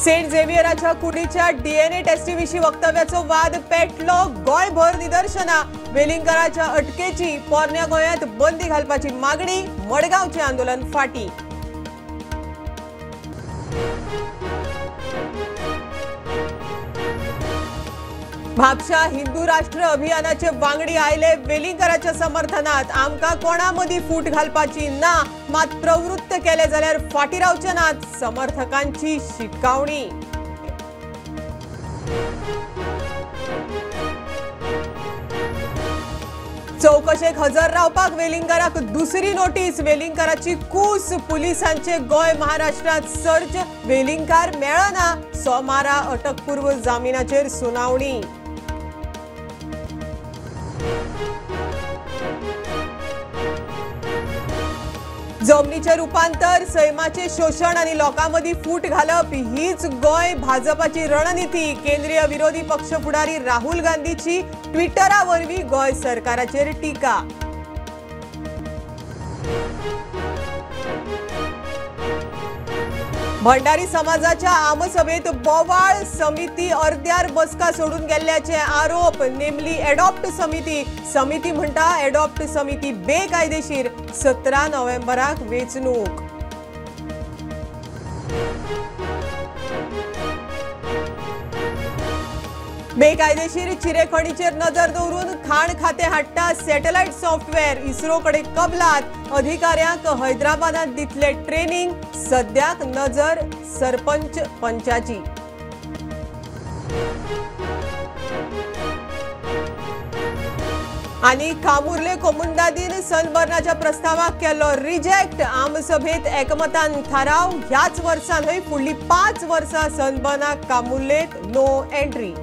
Saint झेवियराच्या कुडीच्या DNA टेस्टीविशीं वक्तव्याचो वाद पेटलो. गोंयभर निदर्शनां. वेलिंगकाराच्या अटकेची पोरण्या गोंयांत बंदी घालपाची मागणी. मडगांवचें आंदोलन फाटीं. म्हापशा हिंदू राष्ट्र अभियानाचे वांगडी आयले वेलिंगकाराच्या समर्थनात. आमकां कोणा मदीं फूट घालपाची ना, मात प्रवृत्त केले जाल्यार फाटीं रावचे नात, समर्थकांची शिटकावणी. चौकशेक हजर रावपाक वेलिंगकाराक दुसरी नोटीस. वेलिंगकाराची कूस. पुलिसांचे गोंय महाराष्ट्रांत सर्च. वेलिंगकार मेळना. सोमारा अटकपूर्व जामिनाचेर सुनावणी. जमनीचें रुपांतर, सैमाचें शोशण आनी लोकां मदीं फूट घालप हीच गोंय भाजपाची रणनिती. केंद्रीय विरोधी पक्ष फुडारी राहुल गांधीची ट्विटरा वरवीं गोंय सरकाराचेर टीका. भंडारी समाजाच्या आमसभेत बोवाळ. समिती अर्द्यार बसका सोडून गेल्ल्याचे आरोप. नेमली एडॉप्ट समिती. समिती म्हणटा एडॉप्ट समिती बेकायदेशीर. 17 नोव्हेंबराक वेंचणूक. बेकायदेशीर चिरेखणीचेर नजर दवरून खाण खातें हाडटा सॅटलायट सॉफ्टवेअर. इस्रो कडेन कबलात. अधिकाऱ्यांक हैदराबादांत दितले ट्रेनिंग. सद्याक नजर सरपंच पंचाची. आनी कामुर्ले कोमुंदादीन सनबर्नाच्या प्रस्तावाक केलो रिजेक्ट. आमसभेत एकमतान थाराव. ह्याच वर्सा न्हय फुडली 5 वर्सां सनबर्नाक कामुर्लेत नो एंट्री.